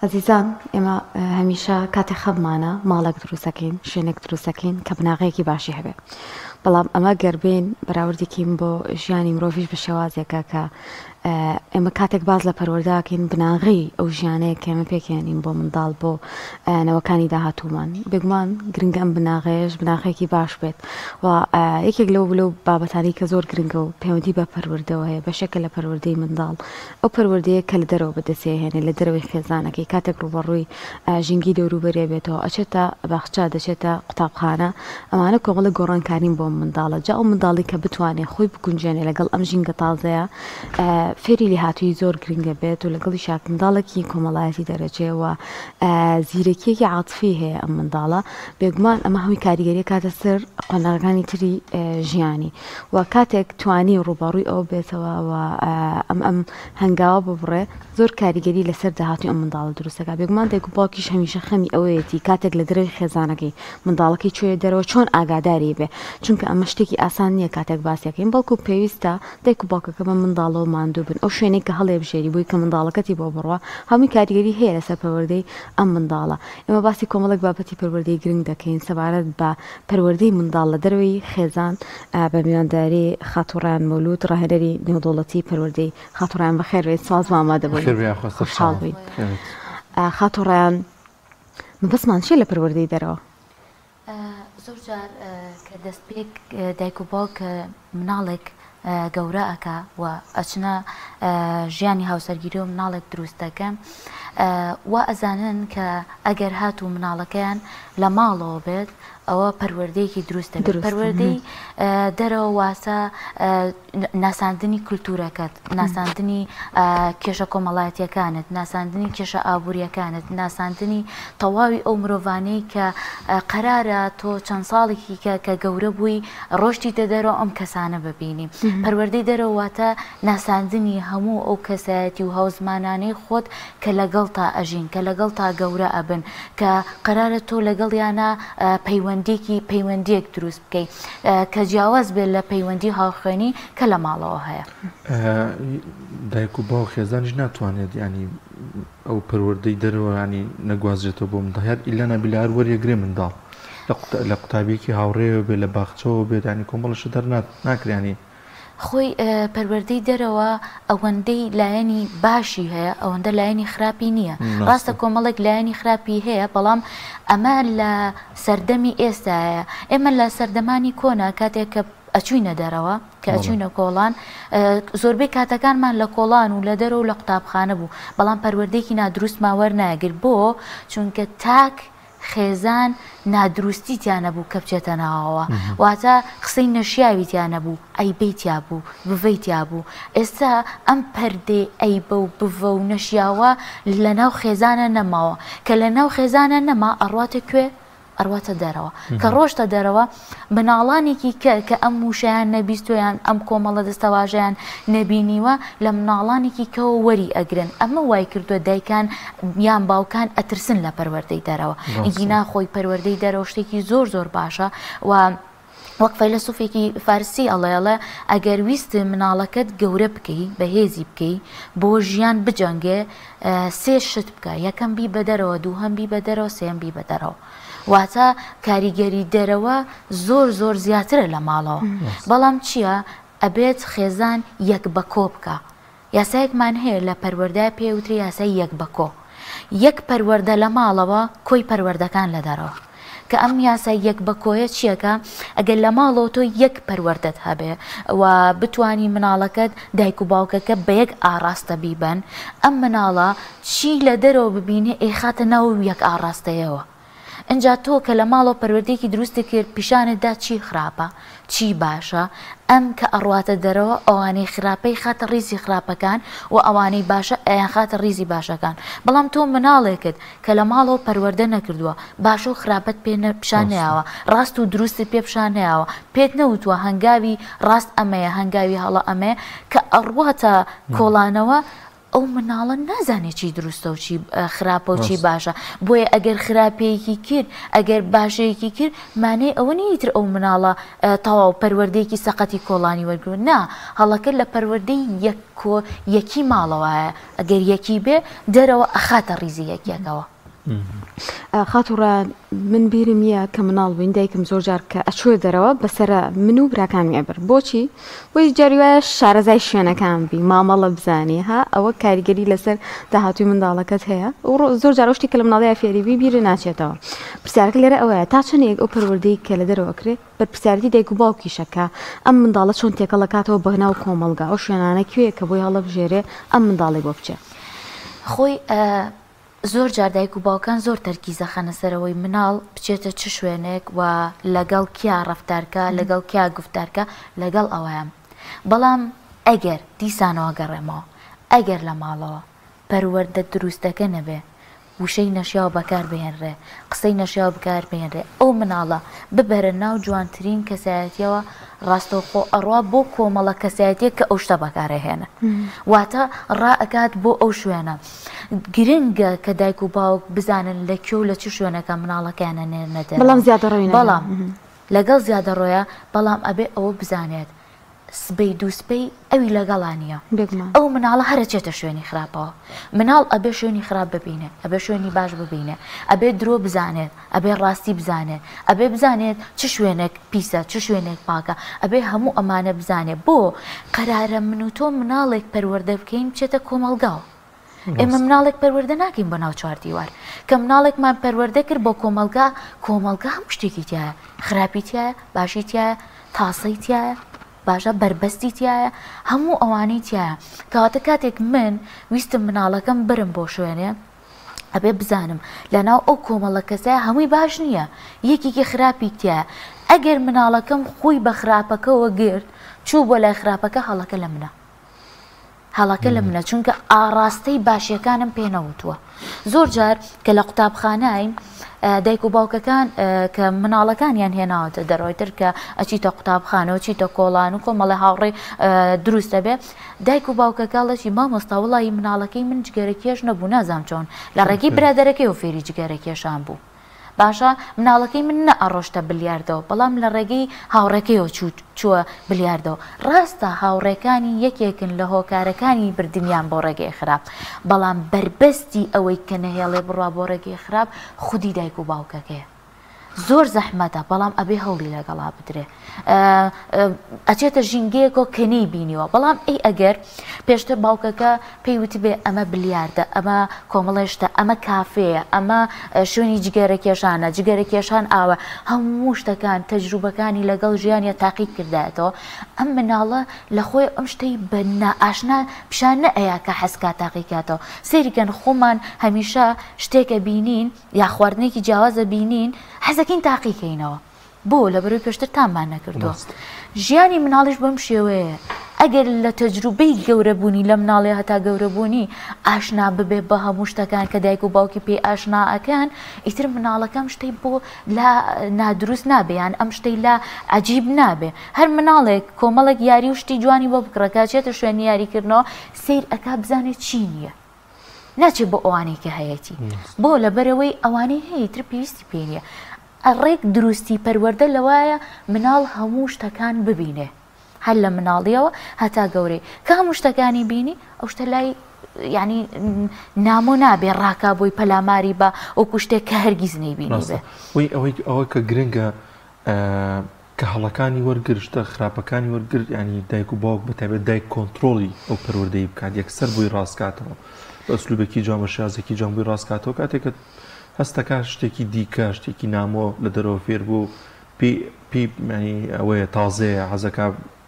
ئەزیزان ئێمە هەمیشە کاتێ خەممانە ماڵێک دروستەکەین شوێنێک دروستەکەین کە بناغەیەکی باشی هەبێ بەڵام ئەمە گەر بێین بەراوردێکین بۆ ژیانی مرۆڤیش بە شێوازێکە کە ئێمە کاتێک باس لە پەروەردەکەین بناغەی ئەو ژیانەیە کە ئێمە پێکهێنین بۆ منداڵ بۆ نەوەکانی داهاتوومان بێگومان گرنگە ئەم بناغەیەش بناغەیەکی باش بێت و یەکێک لەو لەو بابەتانی کە زۆر گرنگە و پەیوەندی بە پەروەردەوە هەیە بەشێکە لە پەروەردەی منداڵ ئەو پەروەردەیە کە لە دەرەوە بەدەستی ئەهێنێ، لە دەرەوەی خێزانەکەی، کاتێک ڕووبەڕووی ژینگەی دەوروبەری ئەبێتەوە، ئەچێتە باخچە، دەچێتە قوتابخانە، ئەمانە کۆمەڵێک گۆڕانکارین بۆ ئەم منداڵە، جا ئەو منداڵەی کە بتوانێ خۆی بگونجێنێ لەگەڵ ئەم ژینگە تازەیە، فێری لێهاتوویی زۆر گرنگە بێت و لەگەڵیشا منداڵێکی کۆمەڵایەتی دەرەچێ و زیرەکییەکی عاتفی هەیە ئەم منداڵە، بێگومان ئەمە هەمووی کاریگەری ئەکاتە سەر قۆناغەکانی تری ژیانی. و کاتێک توانی ڕووبەڕووی ئەوە بێتەوە و ئەم ئەم هەنگاوە ببڕێ زۆر کاریگەری لەسەر داهاتووی ئەم منداڵە دروست دەکات بێگومان دایک و باوکیش هەمیشە خەمی ئەوەیەتی کاتێک لە دەرەوەی خێزانەکەی منداڵەکەی چۆیە دەرەوە چۆن ئاگاداری بێ چونکە ئەمە شتێکی ئاسان نییە کاتێک باسیەکەین بەڵکو پێویستە دایک و باوکەکە بە منداڵەوە ماندوو بن ئەو شوێنەی کە هەڵێبژێری بۆی کە منداڵەکەتی بۆ بڕوا هەمووی کاریگەری هەیە لەسەر پەروەردەی ئەم منداڵە ئێمە باسی کۆمەڵێک بابەتی پەروەردەی گرنگ دەکەین سەبارەت بە پەروەردەی منداڵ لە دەرەوەی خێزان بە میوانداری خاتوو ڕەیان مەولوود ڕاهێنەری نێودەوڵەتی پەروەردەی خاتوو ڕەیان بەخێر بێیت سپاس بۆ ئامادەبوونت بەخێر بێیان خوا خۆشحاڵ سەرچاوە بووین بەخێر بێیت. خاتوو ڕەیان مەبەستمان چییە لە پەروەردەی دەرەوە؟ زۆر جار کە دەستپێک دایک و باوک مناڵێک گەورە ئەکا و ئەچنە ژیانی هاوسەرگیری و مناڵێک دروست دەکەن وا ئەزانن کە ئەگەر هاتوو مناڵەکەیان لە ماڵەوە بێت ئەوە پەروەردەیەکی دروست دەبێت پەروەردەی دەرەوە واسە ناساندنی کولتوورەکەت، ناساندنی کێشە کۆمەڵایەتییەکانت، ناساندنی کێشە ئابوورییەکانت، ناساندنی تەواوی ئەو مرۆڤانەی کە قەرارە تۆ چەند ساڵێکی کە کە گەورە بووی ڕۆشتیتە دەرەوە ئەم کەسانە ببینی. پەروەردەی دەرەوە واتە ناساندنی هەموو ئەو کەسایەتی و هاوزمانانەی خۆت کە لەگەڵتا ئەژین، کە لەگەڵتا گەورە ئەبن، کە قەرارە تۆ لەگەڵیانا پەیوەندیەکی پەیوەندیەک دروست بکەی کە جیاواز بێت لە پەیوەندی هاوخوێنی کە لە ماڵەوە هەیە. دایک و باوک خێزانیش ناتوانێت یانی ئەو پەروەردەی دەرەوە ینی نەگوازرێتەوە بۆ منداڵ هەر ئیلا نابیلا هەر وەریەگرێ منداڵ لە قوتابیەکی هاوڕێیەوە بێ لە باخچەوە بێت ینی کۆمەڵە شت هەر ناکرێ ینی خۆی پەروەردەی دەرەوە ئەوەندەی لایەنی باشی هەیە ئەوەندە لایەنی خراپی نییە ڕاستە کۆمەڵێک لایەنی خراپی هەیە بەڵام ئەمە لە سەردەمی ئێستایە ئێمە لە سەردەمانی کۆنا کاتێک کە ئەچوینە دەرەوە کە ئەچوینە کۆڵان زۆربەی کاتەکانمان لە کۆڵان و لە دەرەوە و لە قوتابخانە بوو بەڵام پەروەردەیەکی نادروستمان وەرناگرت بۆ چونکە تاک خێزان نادروستی تیا نەبوو کە بچێتە ناوەوە واتە قسەی نەشیاوی تیا نەبوو عەیبەی تیا بوو بڤەی تیا بوو ئێستا ئەم پەردەی عەیبە و بڤە و نەشیاوە لەناو خێزانە نەماوە کە لەناو خێزانە نەما ئەڕواتە کوێ ئەڕواتە دەرەوە کە ڕۆشتە دەرەوە مناڵانێکی کە کە ئەم وشەیان نەبیستوە یان ئەم کۆمەڵە دەستەواژەیان نەبینیوە لە مناڵانێکی کەوە وەری ئەگرن ئەمە وای کردوە دایکان یان باوکان ئەترسن لە پەروەردەی دەرەوە ئیگینا خۆی پەروەردەی دەرەوە شتێکی زۆر زۆر باشە و وەک فەیلەسوفێکی فارسی ئەڵێ ئەڵێ ئەگەر ویست مناڵەکەت گەورە بکەی بەهێزی بکەی بۆ ژیان بجەنگێ سێ شت بکە یەکەم بی بەدەرەوە دووهەم بی بەدەرەوە سێم بی بەدەرەوە واتە کاریگەری دەرەوە زۆر زۆر زیاترە لە ماڵەوە بەڵام چییە ئەبێت خێزان یەک بە کۆ بکە یاسایەکمان هەیە لە پەروەردە پێ وترێ یاسای یەک بە کۆ یەک پەروەردە لە ماڵەوە کۆی پەروەردەکان لە دەرەوە کە ئەم یاسای یەک بە کۆیە چیەکە ئەگەر لە ماڵەوە تۆ یەک پەروەردەت هەبێ و بتانی مناڵەکەت دایک و باوکەکە بە یەک ئاڕاستە بیبەن ئەم مناڵە چی لە دەرەوە ببینێ ئەیخاتە ناو یەک ئاڕاستەیەوە. ئینجا تۆ کە لە ماڵەوە پەروەردەیەکی دروستت کرد پیشانت دا چی خراپە چی باشە، ئەم کە ئەڕواتە دەرەوە ئەوانەی خراپە ئەیخاتە ڕیزی خراپەکان و ئەوانەی باشە ئەیانخاتە ڕیزی باشەکان. بەڵام تۆ مناڵێکت کە لە ماڵەوە پەروەردە نەکردووە، باشە و خراپەت پێ پیشان نەیاوە، ڕاست و دروستت پێ پیشان نەیاوە، پێت نەوتووە هەنگاوی ڕاست ئەمەیە هەنگاوی هەڵە ئەمەیە، کە ئەڕواتە کۆڵانەوە. ئەو مناڵە نازانێ چی دروستە و چی خراپە و چی باشە بۆیە ئەگەر خراپەیەکی کرد ئەگەر باشەیەکی کرد مانای ئەوە نییە ئیتر ئەو مناڵە تەواو پەروەردەیەکی سەقەتی کۆڵانی وەرگرتووە نا هەڵەکە لە پەروەردەی یەک کۆ یەکی ماڵەوەیە ئەگەر یەکی بێ دەرەوە ئەخاتە ڕیزی یەکێکەوە. خاتوو ڕا من بیرم یە کە مناڵ بووین دایکم زۆر جار کە ئەچووە دەرەوە بەسەرە من و براکانمی ئەبرد بۆچی بۆی جاری وایە شارەزای شوێنەکان بی مامەڵە بزانی ها ئەوە کاریگەری لەسەر داهاتووی منداڵەکەت هەیە و زۆر جار ئەو شتی کە لە مناڵیا فێری بی بیر ناچێتەوە پرسیارەکە لێرە ئەوەیە تا چەندێک ئەو پەروەردەی کە لە دەرەوە ئەکرێ بەرپرسیارەتی دایک و باوکیشە کە ئەم منداڵە چۆن تێکەڵ ئەکاتەوە بە ناو کۆمەڵگا ئەو شوێنانە کوێیە کە بۆی هەڵەبژێرێ ئەم منداڵەی بۆ بچێ. خۆی زۆر جار دایک و باوکان زۆر تەرکیز ئەخەنە سەر ئەوەی مناڵ بچێتە چ شوێنێک و لەگەڵ کیا ڕەفتار کا لەگەڵ کیا گوفتار کا لەگەڵ ئەوەیان بەڵام ئەگەر دیسانەوە گەڕێمەوە ئەگەر لە ماڵەوە پەروەردە دروستەکە نەبێ وشەی نەشیاو بەکار بهێنرێ قسەی نەشیاو بکار بهێنرێ ئەو مناڵە ببەرە ناو جوانترین کەسایەتیەوە ڕاستەوخۆ ئەڕوا بۆ کۆمەڵە کەسایەتیەک کە ئەو شتە بەکارئەهێنن واتە ڕائەکات بۆ ئەو شوێنە گرنگە کە دایک و باوک بزانن لە کوێ و لە چ شوێنەکە مناڵەکەیان ئەنێرنە دەرەوە بەڵام زیادەڕەوی نەبێ. بەڵام لەگەڵ زیادەڕۆیە بەڵام ئەبێ ئەوە بزانێت سبەی دووسبەی ئەوی لەگەڵا نییە بێگومان. ئەو مناڵە هەر ئەچێتە شوێنی خراپەوە مناڵ ئەبێ شوێنی خراپ ببینێ ئەبێ شوێنی باش ببینێ ئەبێ درۆ بزانێت ئەبێ ڕاستی بزانێت ئەبێ بزانێت چ شوێنێک پیسە چ شوێنێک پاکە ئەبێ هەموو ئەمانە بزانێ بۆ قەرارە من و تۆ مناڵێک پەروەردە بکەین بچێتە کۆمەڵگاوە ئێمە مناڵێک پەروەردە ناکەین بۆ ناو چوار دیوار کە مناڵێکمان پەروەردە کرد بۆ کۆمەڵگا کۆمەڵگا هەموو شتێکی تایە خراپی تایە باشی تایە تاسەی تایە باشە بەربەستی تایە هەموو ئەوانەی تایە کەواتە کاتێک من ویستم مناڵەکەم برم بۆ شوێنێ ئەبێ بزانم لەناو ئەو کۆمەڵە کەسە هەمووی باش نییە یەکێکی خراپی تایە ئەگەر مناڵەکەم خۆی بە خراپەکەوە گرت چوو بۆ لای خراپەکە هەڵەکە لە منە هەڵەکە لە منە چونکە ئاڕاستەی باشیەکانم پێ نەوتووە زۆر جار کە لە قوتابخاناین دایک و باوکەکان کە مناڵەکانیان هێناوەتە دەرەوەی تر کە ئەچیتە قوتابخانەوە چیتە کۆڵان و کۆمەڵی هاوڕێ دروست دەبێ دایک و باوکەکە ڵەچی مامۆستا وڵی مناڵەکەی من جگەرە کێش نەبوو نازام چۆن لە ڕێگەی برادەرەکەیەوە فێری جگەرە کێشان بوو. باشە مناڵەکەی من نەئەڕۆشتە بلیاردەوە بەڵام لە ڕێگەی هاوڕێکەیەوە چوو چووە بلیاردەوە ڕاستە هاوڕێکانی یەکێکن لە هۆکارەکانی بردنیان بۆ ڕێگەی خراپ بەڵام بەربەستی ئەوەی کە نەهێڵێ بڕوا بۆ ڕێگەی خراپ خودی دایک و باوکەکەیە زۆر زەحمەتە بەڵام ئەبێ هەوڵی لەگەڵا بدرێ ئەچێتە ژینگەیەکەوە کە نەیبینیوە بەڵام ئەی ئەگەر پێشتر باوکەکە پێی وتبێ ئەمە بلیاردە ئەمە کۆمەڵێ شتە ئەمە کافێیە ئەمە شوێنی جگەرە کێشانە جگەرە کێشان ئاوە هەموو شتەکان تەجروبەکانی لەگەڵ ژیانە تاقی کردایەتەوە ئەم مناڵە لە خۆی ئەم شتەی بە نائاشنا پیشان نەئەیا کە حەزکا تاقیکاتەوە سەیریکەن خۆمان هەمیشە شتێکە بینین یا خواردنێکی جیاوازە بینین حەزەکەین تاقیکەینەوە بۆ؟ لەبەرئەوەی پێشتر تاممان نەکردووە. ژیانی مناڵیش بەم شێوەیەیە. ئەگەر لە تەجروبەی گەورەبوونی لە مناڵی هەتا گەورەبوونی ئاشنا ببێ بە هەموو شتەکان کە دایک و باوکی پێی ئاشنا ئەکەن، ئیتر مناڵەکە ئەم شتەی بۆ لا نادروست نابێ یان ئەم شتەی لا عەجیب نابێ. هەر مناڵێک کۆمەڵێک یاری و شتی جوانی بۆ بکڕە کە ئەچێتە شوێنی یاریکردنەوە سەیر ئەکا بزانێ چی نییە. ناچێ بۆ ئەوانەی کە هەیەتی. بۆ؟ لەبەرئەوەی ئەوانەی هەیە ئیتر پێویستی پێی نییە. ڕێک دروستی پەروەردە لەوایە مناڵ هەموو شتەکان ببینێ هەر لە مناڵیەوە هەتا گەورەی کە هەموو شتەکانی بینی ئەو شتە لای یعنی نامۆ نابێ ڕاکا بۆی پەلاماری بە وەکو شتێک کە هەرگیز نەیبینی بێ. وەی ئەوەی ئەوە کە گرنگە کە هەڵەکانی وەرگر شتە خراپەکانی وەرگر ینی دایک و باوک بە تایبەت دایک کۆنتترۆڵی ئەو پەروەردەی بکات یەکسەر بۆی ڕاستکاتەوە بە ئەسلوبێکی جوان بە شێوازێکی جوان بۆی ڕاستکاتەوە کاتێک کە هەستەکا شتێکی دیکە شتێکی نامۆ لە دەرەوە فێر بوو پێی پێی یانی ئەوەیە تازەیە حەزەکا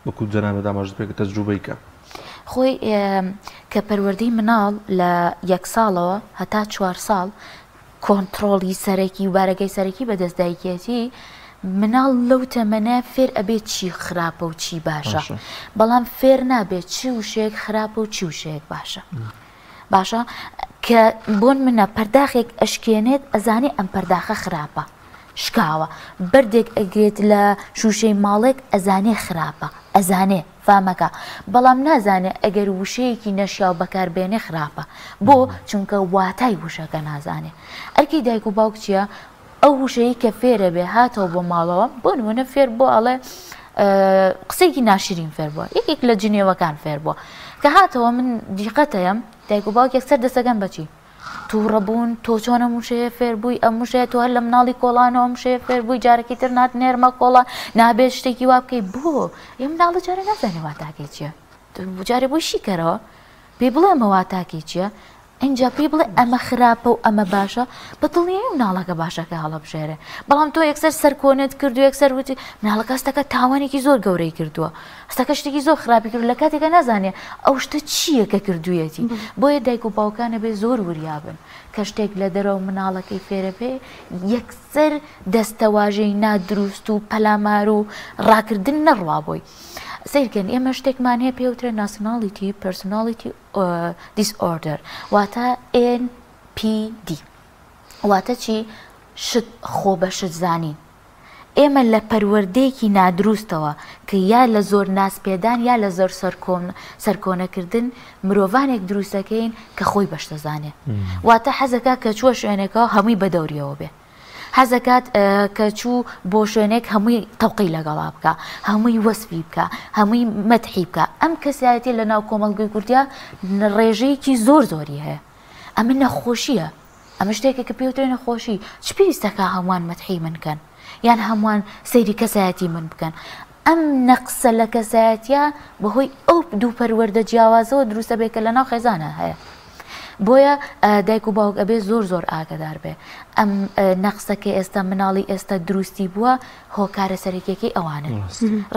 وەکو جەنابت ئاماژەت پێ کرد تەجروبەی کە. خۆی کە پەروەردەی مناڵ لە یەک ساڵەوە هەتا چوار ساڵ کۆنتڕۆڵی سەرەکی و بارەگای سەرەکی بەدەست دایکیەتی مناڵ لەو تەمەنە فێر ئەبێت چی خراپە و چی باشە بەڵام فێر نابێت چ وشەیەک خراپە و چ وشەیەک باشە. باشە کە بۆن منە پەرداخێک ئەشکێنێت ئەزانێ ئەم پەرداخە خراپە شکاوە بەردێک ئەگرێت لە شوشەی ماڵێک ئەزانێ خراپە ئەزانێ. فامەکا بەڵام نازانێ ئەگەر وشەیەکی نەشیاو بەکار بێنێ خراپە بۆ؟ چونکە واتای وشەکە نازانێ ئەرکی دایک و باوک چیە؟ ئەو وشەیەی کە فێرە بێ هاتەوە بۆ ماڵەوە بۆ نمونە فێر بۆ ئەڵێ قسەیەکی ناشرین فێر بووە یەکێک لە جنێوەکان فێر بووە کە هاتەوە من دیقەتەیەم دایک و باوک یەکسەر دەسەکەن بەچی تووڕە بوون تۆ چۆن ئەم وشەیە فێر بووی ئەم وشەیە تۆ هەر لە مناڵی کۆڵانەوە ئەم وشەیە فێر بووی جارێکی تر نات نێرمە کۆڵان نابێت شتێکی وا بکەی بۆ ئێ مناڵە جارێ نازانێ واتاکەی چییە جارێ بۆی شیکەرەوە پێی بڵێ ئەمە واتاکەی چییە ئینجا پێی بڵێ ئەمە خراپە و ئەمە باشە بە دڵنیایی مناڵەکە باشەکە هەڵەبژێرێ بەڵام تۆ یەکسەر سەرکۆنت کرد و یەکسەر وتی مناڵەکە هەستەکە تاوانێکی زۆر گەورەی کردووە هەستەکە شتێکی زۆر خراپی کرد لە کاتێکا نازانێ ئەو شتە چییە کە کردوویەتی بۆیە دایک و باوکان ئەبێ زۆر وریا بن کە شتێک لە دەرەوە مناڵەکەی فێرە بێ یەکسەر دەستەواژەی نادروست و پەلامار و ڕاکردن نەڕوا بۆی سەیرکەن ئێمە شتێکمان هەیە پێوترێ nationality personality disorder واتە NPD واتە چی شت خۆ بە شت زانین ئێمە لە پەروەردەیەکی نادروستەوە کە یا لە زۆر ناز پێدان یا لە زۆر سەرکۆنەکردن مرۆڤانێک دروستەکەین کە خۆی بە شتەزانێ واتە حەزەکا کە چووە شوێنێکەوە هەمووی بە دەوریەوە بێ حەزەکات کە چوو بۆ شوێنێک هەمووی تەوقەی لەگەڵا بکا هەمووی وەسفی بکا هەمووی مەدحی بکا ئەم کەسایەتیە لە ناو کۆمەڵگەی کوردیا ڕێژەیەکی زۆر زۆری هەیە ئەمە نەخۆشیە ئەمە شتێکە کە پێوترێ نەخۆشی چ پێویستەکە هەمووان مەدحی من کەن یان هەمووان سەیری کەسایەتی من بکەن ئەم نەقسە لە کەسایەتیە بەهۆی ئەو دوو پەروەردە جیاوازەوە دروستە بێ کە لەناو خێزانە هەیە بۆیە دایک و باوک ئەبێ زۆر زۆر ئاگدار بێ ئەم نەقسە کە ئێستا مناڵی ئێستا دروستی بووە هۆکارە سەرەکیەکەی ئەوانن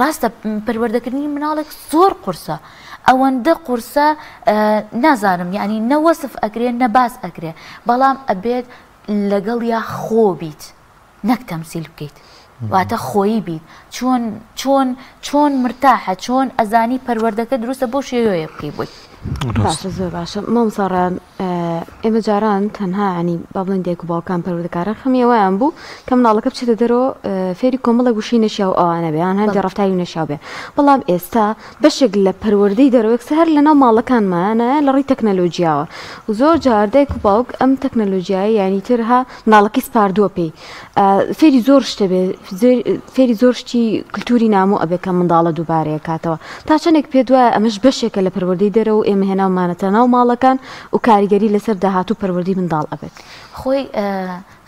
ڕاستە پەروەردەکردنی مناڵێک زۆر قورسە ئەوەندە قورسە نازانم یعنی نەوەسف ئەکرێ نەباس ئەکرێ بەڵام ئەبێت لەگەڵ یا خۆ بیت نەک تەمسیل بکەیت واتە خۆیی بیت چۆن چۆن چۆن مرتاحە چۆن ئەزانی پەروەردەکە دروستە بۆ شێوەیە بکەی بۆی. باشە زۆر باشە مامۆستا ڕەیان ئێمە جاران تەنها ینی با بڵێن دایک و باوکان پەروەردەکاران خەمی ئەوەیان بوو کە مناڵەکە بچێتە دەرەوە فێری کۆمەڵێک وشەی نەشیاو ئەوانە بێ یان هەندێک ڕەفتاری نەشیاو بێ بەڵام ئێستا بەشێک لە پەروەردەی دەرەوە یەکسەر هەر لەناو ماڵەکانمانە لە ڕێی تەکنەلۆجیاوە زۆر جار دایک و باوک ئەم تەکنەلۆجیایە یانی تر ها مناڵەکەی سپاردووە پێی فێری زۆر شتە بێ فێری زۆر شتی کللتوری نامۆ ئەبێ کە منداڵە دووبارەیە کاتەوە تا چەندێک پێ دوایە ئەمەش بەشێکە لە پەروەردەی دەرەوە و ئێمە هێناومانەتە ناو ماڵەکان و کاریگەری لەسەر داهاتوو پەروەردەی منداڵ ئەبێت. خۆی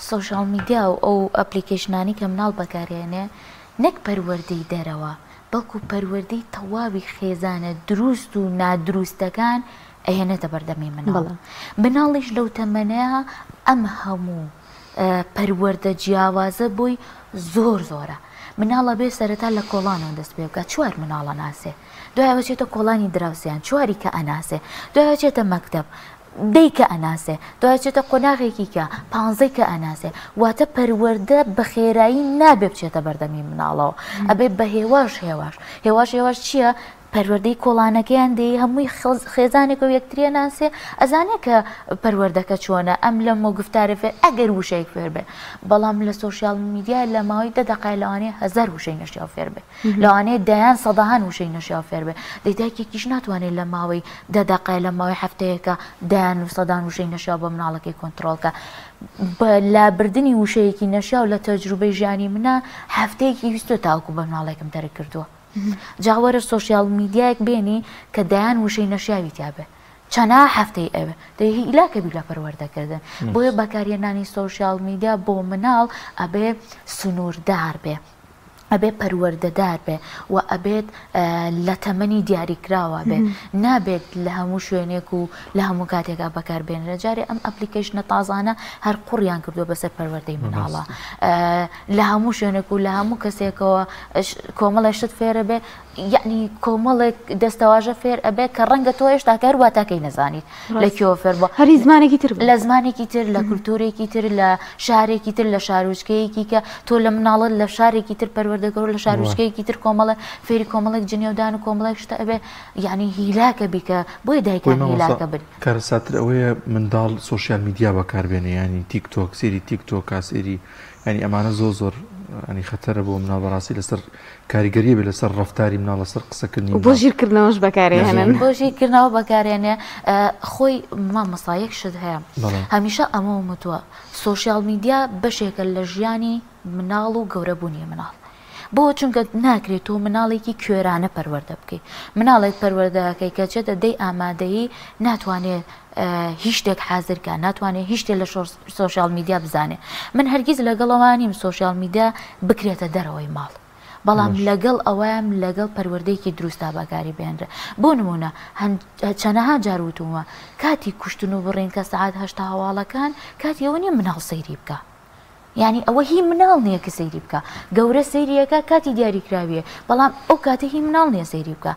سۆشیال میدیا و ئەو ئەپلیکەیشنانەی کە مناڵ بەکارێنێ نەک پەروەردەی دەرەوە بەڵکو پەروەردەی تەواوی خێزانە دروست و نادروستەکان ئەهێنێتە بەردەمی مناڵ مناڵیش لەو تەمەنەیا ئەم هەموو پەروەردە جیاوازە بۆی زۆر زۆرە مناڵ ئەبێ سەرەتا لە کۆڵانەوە دەست پێ بکات چوار مناڵ ئەناسێ دوای ئەوە چێتە کۆڵانی دراوسێیان چواری کە ئەناسێ دوای ئەوە چێتە مەکتەب دەی کە ئەناسێ دوای چێتە قۆناغێکی کە پانزەی کە ئەناسێ واتە پەروەردە بە خێرایی نابێ بچێتە بەردەمی مناڵەوە ئەبێ بە هێواش هێواش هێواش هێواش چییە پەروەردەی کۆڵانەکەیان دێی هەمووی خێزانێکە و یەکتریە ناسێ ئەزانێ کە پەروەردەکە چۆنە ئەم لەم و گفتارە فێر ئەگەر وشەیەک فێر بێ بەڵام لە سۆشیال میدیا لە ماوەی دە دەقای لەوانەیە هەزار وشەی نەشیاو فێر بێ لەوانەیە دەیان سەدەهان وشەی نەشیاو فێر بێ دەی دایکێکیش ناتوانێت لە ماوەی دە دەقای لە ماوەی هەفتەیەکە دەیان و سەدان وشەی نەشیاو بە مناڵەکەی کۆنتترۆڵکە بە لابردنی وشەیەکی نەشیاو لە تەجروبەی ژیانی منە هەفتەیەکی ویستوە تاوەکو بە مناڵێکم تەرک کردووە جا وەرە سۆشیال میدیایەک بێنی کە دەیان وشەی نەشیاوی تیا بێ چەنا هەفتەی ئەوێ دەی هیلاکە بی لە پەروەردەکردن بۆیە بەکارهێنانی سۆشیال میدیا بۆ مناڵ ئەبێ سنووردار بێ ئەبێ پەروەردەدار بێ و ئەبێت لە تەمەنی دیاریکراوە بێ نابێت لە هەموو شوێنێک و لە هەموو کاتێکا بەکار بێنرێت جارێ ئەم ئەپلیکەیشنە تازانە هەر قوڕیان کردووە بەسەر پەروەردەی مناڵە لە هەموو شوێنێک و لە هەموو کەسێکەوە کۆمەڵێ شت فێرە بێ یعنی کۆمەڵێک دەستەواژە فێر ئەبێ کە ڕەنگە تۆ هێشتا کە هەر واتاکەی نەزانیت لە کوێوە فێر بووە هەری زمانێکی تر لە زمانێکی تر لە کولتورێکی تر لە شارێکی تر لە شارۆچکەیەکی کە تۆ لە مناڵت لە شارێکی تر پەروەردە. پەروەردەکەەوە لە شارۆچکەیەکی تر کۆمەڵە فێری کۆمەڵێک جنێودان و کۆمەڵێک شتە ئەبێ یعنی هیلاکە بیکە بۆیە دایکان هیلاکە بن. کارەساتتر ئەوەیە منداڵ سۆشیال میدیا بەکاربێنێ یانی تیک تۆک سێری تیک تۆکا سێری یانی ئەمانە زۆر زۆر ینی خەتەرە بۆ مناڵ بەڕاستی لەسەر کاریگەریە بێ لەسەر ڕفتاری مناڵ لەسەر قسەکردنی بۆ ژیرکردنەوەش بەکارێنن بۆ ژیرکردنەوە بەکارێنێ خۆی مامۆستا یەک شت هەیە هەمیشە ئەمە وتووە سۆشیال میدیا بەشێکە لە ژیانی مناڵ و گەورەبوونی مناڵ بۆ چونکە ناکرێت تۆ مناڵێکی کوێرانە پەروەردە بکەیت مناڵێک پەروەردەکەی کە چێتە دەی ئامادەیی ناتوانێت هیچ شتێک حازرکە ناتوانێت هیچ شتێک لە سۆشیال میدیا بزانێ من هەرگیز لەگەڵەوانیم سۆشیال میدیا بکرێتە دەرەوەی ماڵ بەڵام لەگەڵ ئەوەیان لەگەڵ پەروەردەیەکی دروستا بەکاری بێنرێ بۆ نمونە چەنەها جار وتومە کاتی کوشتن و بڕین کە سەعات هەشتا هەواڵەکان کاتی ئەوە نیە مناڵ سەیری بکە یانی ئەوە هی مناڵ نییە کە سەیری بکە گەورە سەیریەکە کاتی دیاریکراویە بەڵام ئەو کاتە هی مناڵ نییە سەیری بکە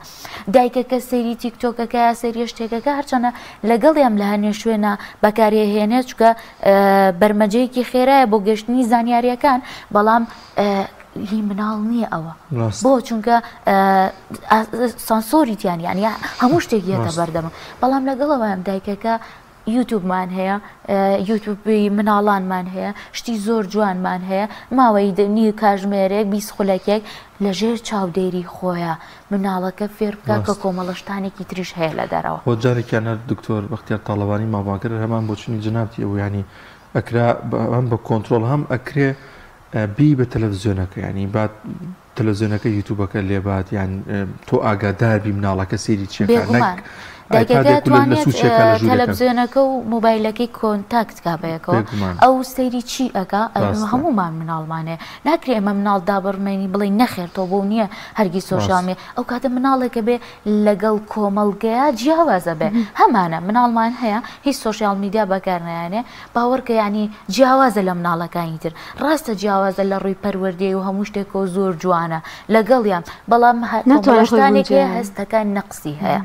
دایکەکە سەیری تیکتۆکەکە یا سەیری شتێکەکە هەرچەنە لەگەڵیان لە هەنێ شوێنە بەکارێهێنێ چکە بەرمەجەیەکی خێرایە بۆ گەشتنی زانیاریەکان بەڵام هی مناڵ نییە ئەوە بۆ چونکە سانسۆری تیان یان هەموو شتێک یەتە بەردەمە بەڵام لەگەڵەوەیان دایکەکە یوتوبمان هەیە یوتوبی مناڵانمان هەیە شتی زۆر جوانمان هەیە ماوەی نیو کاژمێرێک 20 خولەکێک لە ژێر چاودێری خۆیە مناڵەکە فێر بکە کە کۆمەڵە شتانێکی تریش هەیە لە دەرەوە. خۆ جارێکیان هەر دکتۆر بەختیار تاڵەبانی ماڵبانکەر هەمان بۆچونی جەنابتی ئەبوو یانی ئەکرا هەم بە کۆنترۆڵ هەم ئەکرێ بی بە تەلەفزیۆنەکە یانی با تەلەفزیۆنەکە یوتوبەکە لێبات یان تۆ ئاگادار بی مناڵەکە سەیری چیەکە بێگومان دایکەکە توانێت تەلەفزیۆنەکە و مۆبایلەکەی کۆنتاکت کا بەیەکەوە ئەو سەیری چی ئەکا هەموومان مناڵمانێ ناکرێ ئێمە مناڵ دابڕمێنی بڵێ نەخێر تۆ بۆ نییە هەرگی سۆشیال میدیا ئەو کاتە مناڵێکە بێ لەگەڵ کۆمەڵگەیا جیاوازە بێ هەمانە مناڵمان هەیە هیچ سۆشیال میدیا بەکارنایانێ باوەڕکە یانی جیاوازە لە مناڵەکانی تر ڕاستە جیاوازە لە ڕووی پەروەردەی و هەموو شتێکەوە زۆر جوانە لەگەڵیان بەڵام ناتوانێت خۆی شتانێک هەیە بگونجێنێ. هەستەکان نەقسی هەیە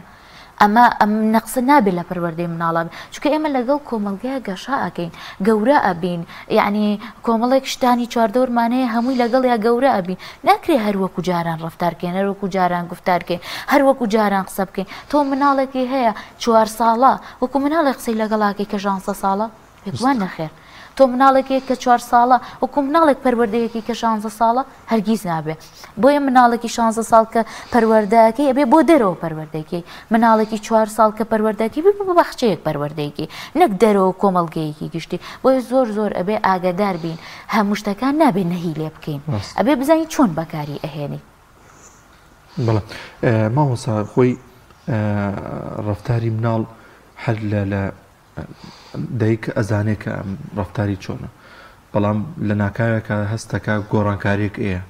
ئەمە ئەم نەقسە نابێت لە پەروەردەی مناڵا بێت چونکە ئێمە لەگەڵ کۆمەڵگەیا گەشە ئەکەین گەورە ئەبین یعنی کۆمەڵێک شتانی چواردەورمان هەیە هەمووی لەگەڵیا گەورە ئەبین ناکرێ هەر وەکو جاران ڕەفتار کەین هەر وەکو جاران گوفتار کەین هەر وەکو جاران قسە بکەین تۆ مناڵێکی هەیە چوار ساڵە وەکو مناڵێک قسەی لەگەڵا ئەکەی کە ژانزە ساڵە؟ بێگومان نەخێر. تۆ مناڵێک هەیە کە چوار ساڵە وەکو مناڵێک پەروەردەیەکی کە شانزە ساڵە؟ هەرگیز نابێ. بۆیە مناڵێکی شانزە ساڵ کە پەروەردەکەی ئەبێ بۆ دەرەوە پەروەردەکەی. مناڵێکی چوار ساڵ کە پەروەردەکەی بێ بۆ باخچەیەک پەروەردەیەکی نەک دەرەوە کۆمەڵگەیەکی گشتی. بۆیە زۆر زۆر ئەبێ ئاگادار بین هەموو شتەکان نابێ نەهی لێ بکەین. ئەبێ بزانین چۆن بەکاری ئەهێنین. بەڵێ مامۆستا خۆی ڕەفتاری مناڵ هەر لە لە دایک ئەزانێ کە ئەم ڕەفتاری چۆنە بەڵام لە ناکاوێکە هەستەکە گۆڕانکاریەک ئەیە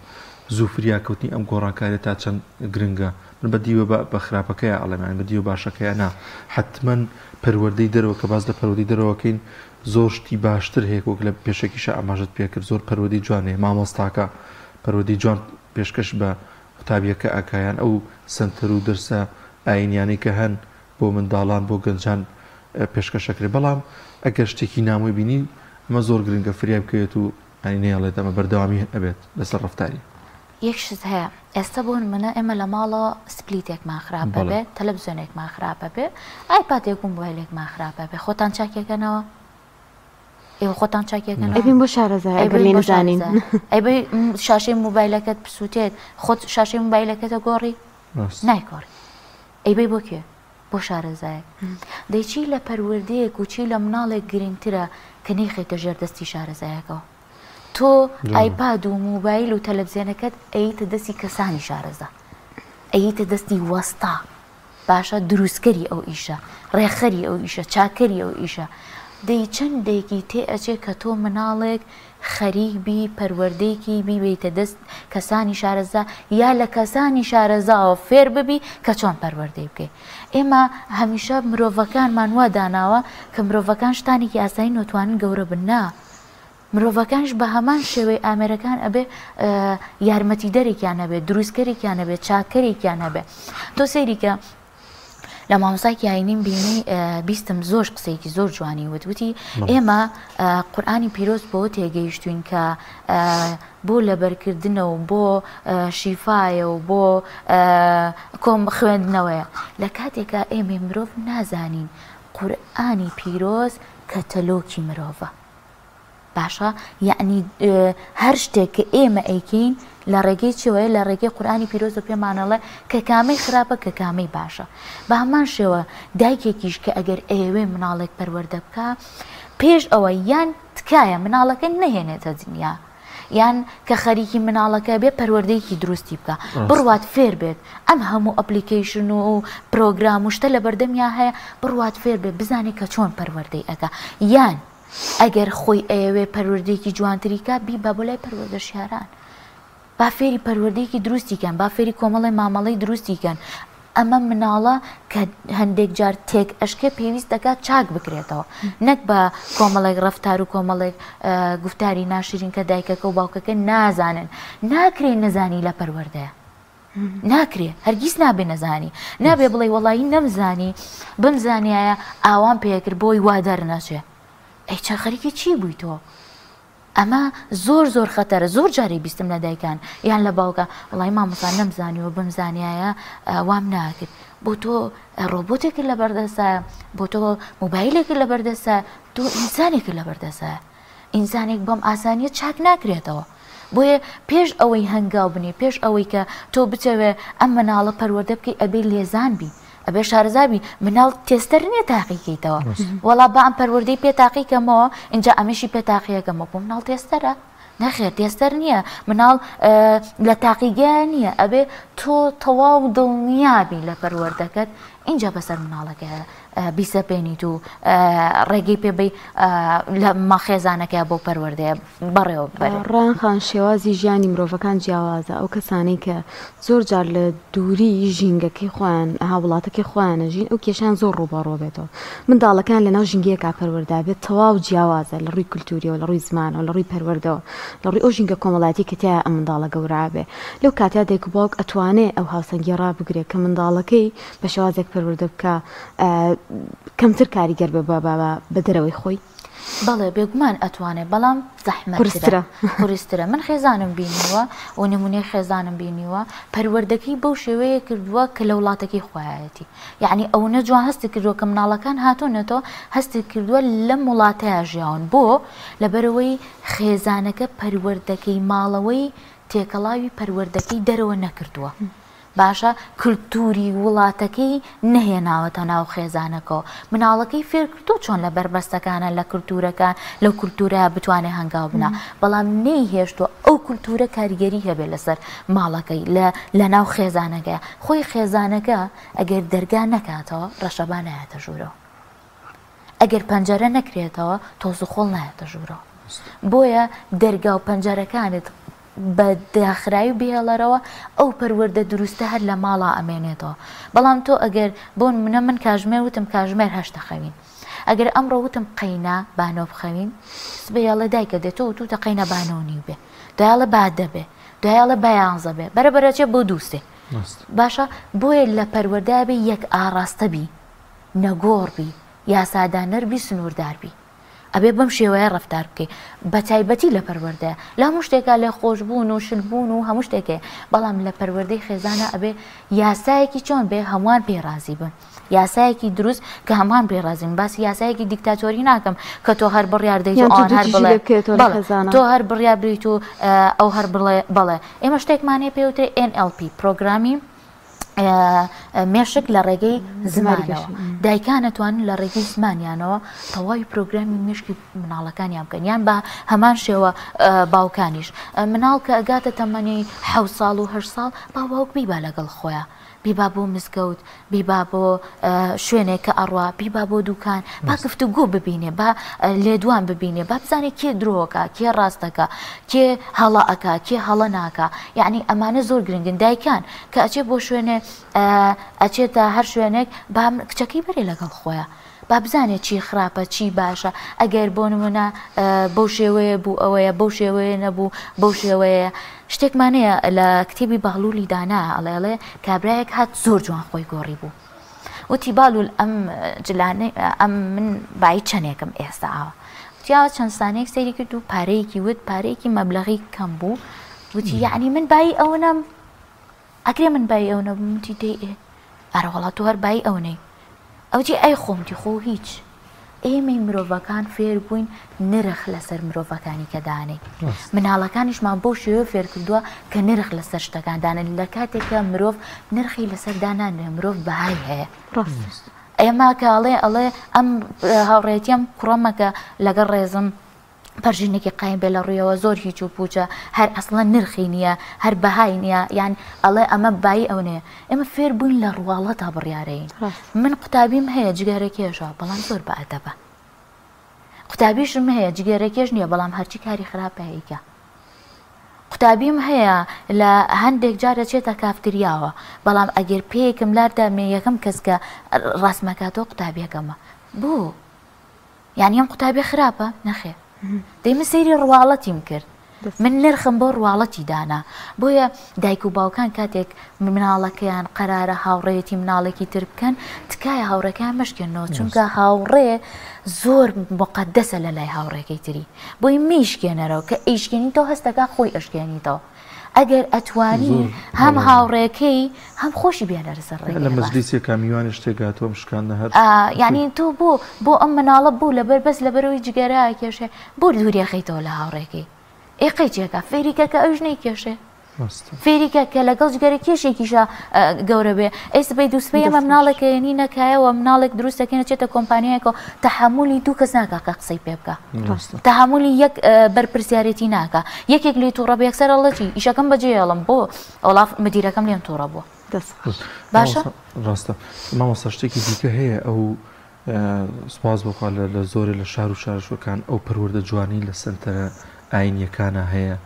زوو فریا کەوتنی ئەم گۆڕانکاریە تا چەند گرنگە من بە دیوە بە خراپەکەی ئەڵێم یان بە دیوە باشەکەی نا حتمما پەروەردەی دەرەوە کە باس لە پەروەردەی دەرەوەکەین زۆر شتی باشتر هەیە وەک لە پێشەکیشە ئاماژەت پێکرد زۆر پەروەردەی جوان هەیە مامۆستاکە پەروەردەی جوان پێشکەش بە قوتابیەکە ئەکا یان ئەو سەنتەر و دەرسە ئاینیانەی کە هەن بۆ منداڵان بۆ گەنجان پێشکەش ئەکرێ بەڵام ئەگەر شتێکی نامۆی بینی ئەمە زۆر گرنگە فریای بکەوێت و یانی نەیەڵێت ئەمە بەردەوامی ئەبێت لەسەر ڕەفتاری. یەک شت هەیە ئێستا بۆ نمونە ئێمە لە ماڵەوە سپلیتێکمان خراپە بێ تەلەفزیۆنێکمان خراپە بێ ئایپادێک و مۆبایلێکمان خراپە بێ خۆتان چاکێکەنەوە؟ ئێوە خۆتان چاکیەکەنەوە؟ ئەیبەین بۆ شارەزا ئەگەر لێی نەزانین. ئەیبەی شاشەی مۆبایلەکەت بسووتێت خۆت شاشەی مۆبایلەکەتە گۆڕی؟ نایگۆڕی. ئەیبەی بۆ کێ؟ بۆ شارەزایەک. دەی چی لە پەروەردەیەک و چی لە مناڵێک گرنگترە کە نەیخەیتە ژێر دەستی شارەزایەکەوە؟ تۆ ئایپاد و مۆبایل و تەلەفزیۆنەکەت ئەیتە دەستی کەسانی شارەزا، ئەیتە دەستی وەستا. باشە دروستکەری ئەو ئیشە، ڕێکخەری ئەو ئیشە، چاککەری ئەو ئیشە، دەی چەندێکی تێ ئەچێ کە تۆ مناڵێک خەریک بی پەروەردەیکی بیبەیتە دەست کەسانی شارەزا یا لە کەسانی شارەزاوە فێر ببی کە چۆن پەروەردەی بکەی. ئێمە هەمیشە مرۆڤەکانمان وا داناوە کە مرۆڤەکان شتانێکی ئاسایی نۆتوانن گەورە بن نا مرۆڤەکانیش بە هەمان شێوەی ئامێرەکان ئەبێ یارمەتیدەرێکیان هەبێ، دروستکەرێکیان هەبێ، چاککەرێکیان هەبێ. تۆ سەیری کە لە مامۆستایەکی ئاینیم بینی بیستم زۆر قسەیەکی زۆر جوانی وت وتی ئێمە قورئانی پیرۆز بۆ تێگەیشتوین کە بۆ لەبەرکردنە و بۆ شیفایە و بۆ کۆم خوێندنەوەیە لە کاتێکا ئێمەی مرۆڤ نازانین قورئانی پیرۆز کەتەلۆکی مرۆڤە باشە یەعنی هەر شتێک کە ئێمە ئەیکەین لە ڕێگەی چیەوەیە لە ڕێگەی قورئانی پیرۆزە پێمانەڵێ کە کامەی خراپە کە کامەی باشە بە هەمان شێوە دایکێکیش کە ئەگەر ئەیەوێ مناڵێک پەروەردە بکە پێش ئەوە یان تکایە مناڵەکە نەهێنێتە دنیا یان کە خەریکی مناڵەکە بێ پەروەردەیەکی دروستی بکە بڕوات فێر بێت ئەم هەموو ئەپلیکەیشن و پرۆگرام و شتە لە بەردەمیا هەیە بڕوات فێر بێت بزانێت کە چۆن پەروەردەی ئەکا یان ئەگەر خۆی ئەیەوێ پەروەردەیەکی جوانتری کا بیبا بۆ لای پەروەردەشیاران با فێری پەروەردەیەکی دروستی کەن با فێری کۆمەڵی مامەڵەی دروستی کەن ئەمە مناڵە کە هەندێک جار تێک ئەشکێ پێویست دەکات چاک بکرێتەوە نەک بە کۆمەڵێک ڕفتار و کۆمەڵێک گفتاری ناشرین کە دایکەکە و باوکەکە نازانن ناکرێ نەزانی لە پەروەردەیە ناکرێ هەرگیز نابێ نەزانی نابێ بڵێ وەڵی نەمزانی بمزانایە ئاوام پێکرد بۆی وا دەرنەچێ ئەی چە خەریکی چی بووی تۆ ئەمە زۆر زۆر خەتەرە زۆر جاری بیستم لە دایکان یان لە باوکە وڵی مامۆسا نەمزانیوە بمزانایە وام ناکرد بۆ تۆ ڕۆبۆتێکت لە بەردەسە بۆ تۆ مۆبایلێکت لە بەردەسە تۆ ئینسانێکت لە بەردەسە ئینسانێک بەم ئاسانیە چاک ناکرێتەوە بۆیە پێش ئەوەی هەنگاو بنێی پێش ئەوەی کە تۆ بتەوێ ئەم مناڵە پەروەردە بکەی ئەبێ لێزان بی ئەبێ شارەزا بی مناڵ تێستەر نییە تاقیکەیتەوە وەڵا با ئەم پەروەردەی پێ تاقیکەمەوە ئینجا ئەمەشی پێ تاقیەکەمەوە بۆ مناڵ تێستەرە نەخێر تێستەر نییە مناڵ لە تاقیگە نییە ئەبێ تۆ تەواو دڵنیابی لە پەروەردەکەت ئینجا بەسەر مناڵەکە بیسەپێنیت و ڕێگەی پێ بەی لە ما خێزانەکە بۆ پەروەردەیە بەڕێوە ببەرێت. ڕەیان خان شێوازی ژیانی مرۆڤەکان جیاوازە، ئەو کەسانەی کە زۆر جار لە دووری ژینگەکەی خۆیان هاووڵاتەکەی خۆیان ئەژین ئەو کێشەیان زۆر ڕووبەڕوو بێتەوە منداڵەکان لەناو ژینگەیەکا پەروەردە بێت تەواو جیاوازە لە ڕووی کولتووریەوە لە ڕووی زمانەوە لە ڕووی پەروەردەوە لە ڕووی ئەو ژینگە کۆمەڵایەتی کە تیایا ئەم منداڵە گەورە ئەبێ لەو کاتەیا دایک و باوک ئەتوانێ ئەو هاوسەنگیە ڕابگرێ کە منداڵەکەی بە شێوازێک پەروەردە بکا کەمتر کاریگەر بێ بە دەرەوەی خۆی؟ بەڵێ بێگومان ئەتوانێ بەڵام زەحمەتترە قورسترە من خێزانم بینیوە و نمونەی خێزانم بینیوە پەروەردەکەی بەو شێوەیە کردووە کە لە وڵاتەکەی خۆیەتی یعنی ئەوەنە جوان هەستی کردووە کە مناڵەکان هاتوونەتەوە هەستی کردووە لەم وڵاتەیە ژیاون بۆ لەبەرەوەی خێزانەکە پەروەردەکەی ماڵەوەی تێکەڵاوی پەروەردەکەی دەرەوە نەکردووە باشە کلتوری وڵاتەکەی نەهێناوەتە ناو خێزانەکەوە مناڵەکەی فێرکردووە چۆن لە بەربەستەکانە لە کلتورەکان لەو کلتورە بتوانێ هەنگاو بنا بەڵام نەیهێشتووە ئەو کلتورە کاریگەری هەبێ لەسەر ماڵەکەی لە لە ناو خێزانەکەی خۆی خێزانەکە ئەگەر دەرگا نەکاتەوە ڕەشەبا نایەتە ژوورەوە. ئەگەر پەنجەرە نەکرێتەوە تۆز و خۆڵ نایەتە ژوورەوە بۆیە دەرگا و پەنجەرەکانت بە داخراوی بهێڵەرەوە ئەو پەروەردە دروستە هەر لە ماڵا ئەمێنێتەوە بەڵام تۆ ئەگەر بۆ نمونە من کاژمێر وتم کاژمێر هەشتە خەوین ئەگەر ئەمڕۆ وتم قەینا بانۆ بخەوین سبەی ئەڵێ دایکە دێ تۆ وتوتە قەینا بانۆ نیو بێ دوای ئەڵێ با دە بێ دوای ئەڵێ با یانزە بێ بەرە بەرە چێ بۆ دوو سێ باشە بۆیە لە پەروەردە بێ یەک ئاڕاستە بی نەگۆڕ بی، یاسادانەر بی، سنووردار بی. ئەبێ بەم شێوەیە ڕەفتار بکەی. بە تایبەتی لە پەروەردەیا. لە هەموو شتێکا لێخۆشبوون و شلبوون و هەموو شتێک هەیە. بەڵام لە پەروەردەی خێزانا ئەبێ یاسایەکی چۆن بێ هەمووان پێی ڕازی بن. یاسایەکی دروست کە هەمووان پێی ڕازی بن. باسی یاسایەکی دیکتاتۆری ناکەم کە تۆ هەر بڕیار دەیت و یان ئەوان هەر توندوتیژی بڵێ لێ بکەوێتەوە لە بەڵێ. خێزانا. تۆ هەر بڕیار بدەیت و ئەو هەر بڵێ بەڵێ. ئێمە شتێکمان هەیە پێی وترێ NLP، پرۆگرامی مێشک لە ڕێگەی زمانەوە دایکان ئەتوانن لە ڕێگەی زمانیانەوە تەواوی پرۆگرامی مێشکی مناڵەکانیان بکەن یان بە هەمان شێوە باوکانیش مناڵ کە ئەگاتە تەمەنی حە ساڵ و هە ساڵ با باوک بیبا لەگەڵ خۆیان بیبا بۆ مزگەوت بیبا بۆ شوێنێک کە ئەڕوا بیبا بۆ دوکان با گفتوگۆ ببینێ با لێدوان ببینێ با بزانێ کێ درۆکە کێ ڕاستەکە کێ هەڵە ئەکا کێ هەڵە ناکا یعنی ئەمانە زۆر گرنگن دایکان کە ئەچێ بۆ شوێنێ ئەچێتە هەر شوێنێک با کچەکەی بەرێ لەگەڵ خۆیان با بزانێ چی خراپە چی باشە ئەگەر بۆ نمونە بەو شێوەیە بوو ئەوەیە بەو شێوەیە نەبوو بەو شێوەیە شتێکمان هەیە لە کتێبی بەهلولی دانا ئەڵێ ئەڵێ کابرایەک هات زۆر جوان خۆی گۆڕی بوو. وتی بالول ئەم جلانەی ئەم من بایی چەنێکم ئێستا ئاوە وتی ئاوە چەند سانەیەک سەیری کرد و پارەیەکی وت پارەیەکی مەبلەغی کەم بوو وتی یعنی من بایی ئەوەنەم ئەکرێ من بایی ئەو نەبم وتی دەی ئێ ئەرە وەڵا تۆ هەر بایی ئەو نەی ئەوتی ئەی خۆم تی خۆ هیچ ئێمەی مرۆڤەکان فێر بووین نرخ لەسەر مرۆڤەکانی کە دانێین مناڵەکانیشمان بەو شێوە فێر کردووە کە نرخ لەسەر شتەکان دانێن لە کاتێک کە مرۆڤ نرخی لەسەر دانانرێ مرۆڤ بەهای هەیە ئێمە کە ئەڵێ ئەڵێ ئەم هاوڕێتیم کوڕەمەکە لەگەڵ ڕێزم پەرژینێکی قایم بێ لە ڕوویەوە زۆر هیچ و پوچە هەر ئەسڵەن نرخی نییە هەر بەهای نییە یان ئەڵێ ئەمە بایی ئەو نەیە ئێمە فێر بووین لە ڕواڵەتا بڕیارەین من قوتابیم هەیە جگەرە کێشە بەڵام زۆر بە ئەدەبە قوتابیشم هەیە جگەرە کێش نییە بەڵام هەرچی کاری خراپە هەیکە قوتابیم هەیە لە هەندێک جار دەچێتە کافتریاوە بەڵام ئەگەر پێیەکم لاردا مێ یەکەم کەس کە ڕاستمەکاتەوە قوتابیەکەمە بۆ یانی ئەم قوتابیە خراپە؟ نەخێر. دەی من سەیری ڕواڵەتیم کرد. من نرخم بۆ ڕواڵەتی دانا. بۆیە دایک و باوکان کاتێک مناڵەکەیان قەرارە هاوڕێیەتی مناڵێکی تر بکەن، تکایە هاوڕێکەیان مەشکێنەوە، چونکە هاوڕێ زۆر موقەدەسە لە لای هاوڕێکەی تری. بۆیە مەیشکێنەرەوە، کە ئەیشکێنیتەوە هەستەکا خۆی ئەشکێنیتەوە. ئەگەر ئەتوانی هەم هاوڕێکەی هەم خۆشی بێنەرە سەر ڕێگەی لە مەجلیسێکا میوانی شتێک هاتووە ئەم شکاندنە هەر یعنی تۆ بۆ بۆ ئەم مناڵە بوو لەبەر بەس لەبەرەوەی جگەرە ئەکێشێ بۆ دووری ئەخەیتەوە لە هاوڕێکەی ئێ قەیچێکە فێریکە کە ئەوش نەیکێشێ فێریکە کە لەگەڵ جگەرە کێشێکیشە گەورە بێ ئەی سبەی دووسبەی ئەمە مناڵێک هێنی نەکایەوە مناڵێک دروست دەکەین چێتە کۆمپانیایەکەوە تەحەمولی دوو کەس ناکا کە قسەی پێ بکە تەحەمولی یەک بەرپرسیارێتی ناکا یەکێک لێی تووڕە بێ یەکسەر ئەڵێ چی ئیشەکەم بەجێ هێڵم بۆ وەڵا مدیرەکەم لێم تووڕە بووە باشە ڕاستە مامۆستا شتێکی دیکە هەیە ئەو سوپاس بۆ خوا لە زۆرێ لە شار و شارشوەکان ئەو پەروەردە جوانەی لە سەنتەرە ئاینیەکانا هەیە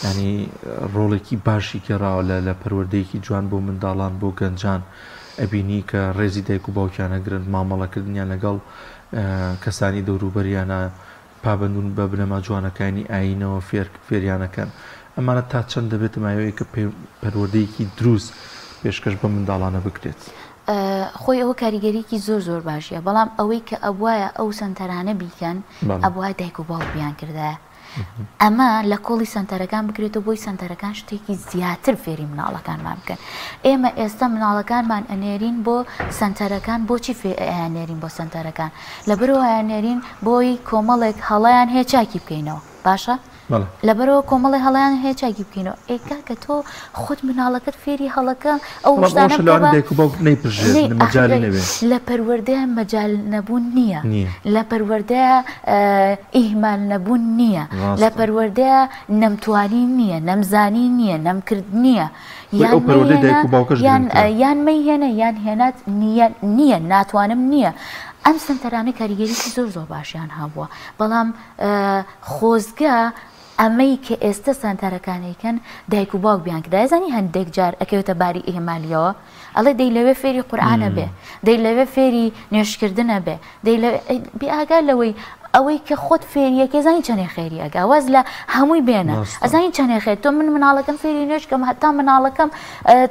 یانی ڕۆڵێکی باشی گێڕاوە لە لە پەروەردەیەکی جوان بۆ منداڵان بۆ گەنجان ئەبینی کە ڕێزی دایک و باوکیان ئەگرن مامەڵەکردنیان لەگەڵ کەسانی دەوروبەریانە پابەندون بە بنەما جوانەکانی ئایینەوە فێر فێریانەکەن ئەمانە تا چەند دەبێتە مایەوەی کە پەروەردەیەکی دروست پێشکەش بەم منداڵانە بکرێت؟ خۆی ئەوە کاریگەریەکی زۆر زۆر باشیە بەڵام ئەوەی کە ئەبوایە ئەو سەنتەرانە بیکەن ئەبوایە دایک و باوک بیان کردایە ئەمە لە کۆڵی سەنتەرەکان بکرێتەوە بۆی سەنتەرەکان شتێکی زیاتر فێری مناڵەکانمان بکەن ئێمە ئێستا مناڵەکانمان ئەنێرین بۆ سەنتەرەکان بۆچی فێ ئەیانێرین بۆ سەنتەرەکان لەبەرئەوە ئەیاننێرین بۆی کۆمەڵێک هەڵەیان هەیە چاکی بکەینەوە باشە لەبەرئەوە کۆمەڵێ هەڵەیان هەیە چاکی بکەینەوە ئێ کاکە تۆ خۆت مناڵەکەت فێری هەڵەکە ئەو شتانە بکە بە دایک و باوک نەیپرژێت مەجالی نەبێ لە پەروەردەیە مەجال نەبوون نییە لە پەروەردەیە ئیهمال نەبوون نییە لە پەروەردەیە نەمتوانی نییە نەمزانی نییە نەمکرد نییە یان ئەو پەروەردەی دایک و باوکەش یان یان مەیهێنە یان هێنات نییە نییە ناتوانم نییە ئەم سنتەرانە کاریگەریی زۆر زۆر باشیان هەبووە بەڵام خۆزگە ئەمەی کە ئێستە سەنتەرەکان ئەیکەن دایک و باوک بیان کردایە زانی هەندێک جار ئەکەوێتە باری ئیهمالیەوە ئەڵێ دەی لەوێ فێری قورئانە بێ دەی لەوێ فێری نوێژکردنە بێ دەی لە بێ ئاگا لەوەی ئەوەی کە خۆت فێریەکەی زانی چەنێ خێری ئەگا واز لە هەمووی بێنە ئەزانی چەنێ خێر تۆ من مناڵەکەم فێری نوێژکەم هەتا مناڵەکەم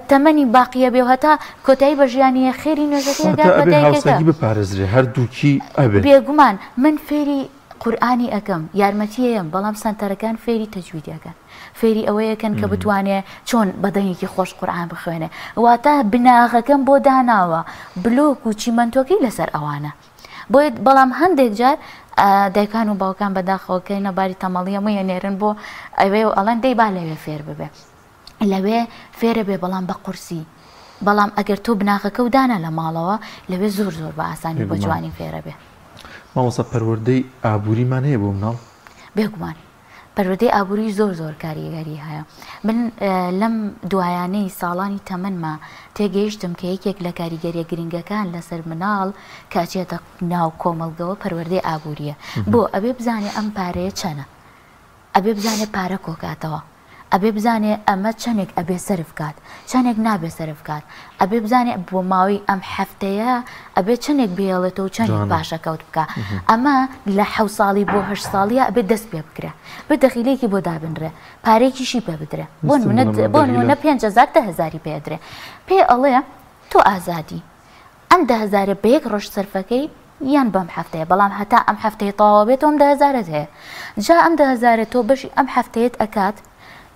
تەمەنی باقیە بێ و هەتا کۆتایی بە ژیانیە خێری نوێژەکەی ئەگا بە دایکەکە بپارێزرێ هەردووکی ئەبێ بێگومان من فێری قورئانی ئەکەم یارمەتی ئەیەم بەڵام سەنتەرەکان فێری تەجویدی ئەکەن فێری ئەوەیەکەن کە بتوانێ چۆن بە دەنگێکی خۆش قورئان بخوێنێ واتە بناغەکەم بۆ داناوە بلۆک و چیمەنتۆکەی لەسەر ئەوانە بۆیە بەڵام هەندێک جار دایکان و باوکان بەداخەوە کەینە باری تەمەڵیە مویە نێرن بۆ ئەوێ و ئەڵێن دەی با لەوێ فێر ببێ لەوێ فێرە بێ بەڵام بە قورسی بەڵام ئەگەر تۆ بناغەکە و دانا لە ماڵەوە لەوێ زۆر زۆر بە ئاسانی بە جوانی فێرە بێ. مامۆستا پەروەردەی ئابووریمان هەیە بۆ مناڵ؟ بێگومان پەروەردەی ئابووری زۆر زۆر کاریگەری هەیە من لەم دوایانەی ساڵانی تەمەنما تێگەیشتم کە یەکێک لە کاریگەریە گرنگەکان لەسەر مناڵ کە ئەچێتە ناو کۆمەڵگەوە پەروەردەی ئابووریە بۆ ئەبێ بزانێ ئەم پارەیە چەنە ئەبێ بزانێ پارە کۆکاتەوە ئەبێ بزانێ ئەمە چەنێک ئەبێ سەرف کات چەنێک نابێ سەرف کات ئەبێ بزانێ بۆ ماوەی ئەم هەفتەیە ئەبێ چەنێک بهێڵێتەوە و چەنێک پاشەکەوت بکا ئەمە لە حەو ساڵی بۆ هەشت ساڵیە ئەبێ دەست پێ بکرێ بێ دەخیلەیەکی بۆ دابنرێ پارەیەکیشی پێ بدرێ بۆ نمونە بۆ نمونە 5000 دە هەزاری پێ ئەدرێ پێ ئەڵێ تۆ ئازادی. ئەم دە هەزارە بە یەک ڕۆژ سەرفەکەی یان بەم هەفتەیە بەڵام هەتا ئەم هەفتەیە تەواوە بێت تۆ ئەم دە هەزارەت هەیە جا ئەم دە هەزارە تۆ بەشی ئەم هەفتەیەت ئەکات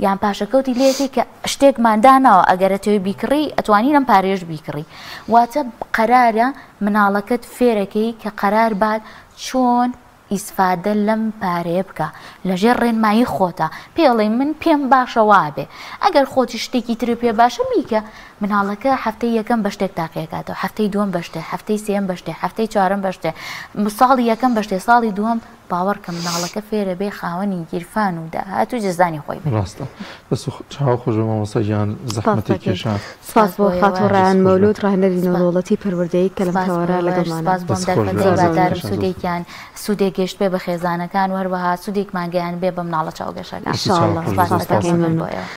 یان پاشەکەوتی لێکی کە شتێکمان داناوە ئەگەر ئەتەوێ بیکڕی ئەتوانی لەم پارەیەش بیکڕی واتە قەرارە مناڵەکەت فێرەکەی کە قەرار بات چۆن ئیسفادە لەم پارەیە بکە لەژێر ڕێنمایی خۆتا پێی ئەڵێی من پێم باشە وابێ ئەگەر خۆتیش شتێکی ترت پێ باشە بیکە مناڵەکە هەفتەی یەکەم بە شتێک تاقیەکاتەوە هەفتەی دووەم بە شتێ هەفتەی سێیەم بە شتێ هەفتەی چوارەم بە شتێ ساڵی یەکەم بە شتێ ساڵی دووەم باوەڕکە مناڵەکە فێرە بێ خاوەنی گیرفان و داهات و جزدانی خۆی بێ. ڕاستە دەست و چاو خۆش بێ مامۆستا گیان زەحمەتت کێشا. سپاس بۆ خاتوو ڕایان مەولود ڕاهێنەری نێودەوڵەتی پەروەردەیی کە لەم تەوەرە لەگەڵمانە. سپاس بۆ ئەم دەرفەتەی هیوادارم سوودێکیان سوودێک گەیشتبێ بە خێزانەکان و هەروەها سوودێکمان گەیاندبێ بە مناڵە چاوگەشەکان. ان شاء اللە. سپاس دەکەین. بۆ ئێوە.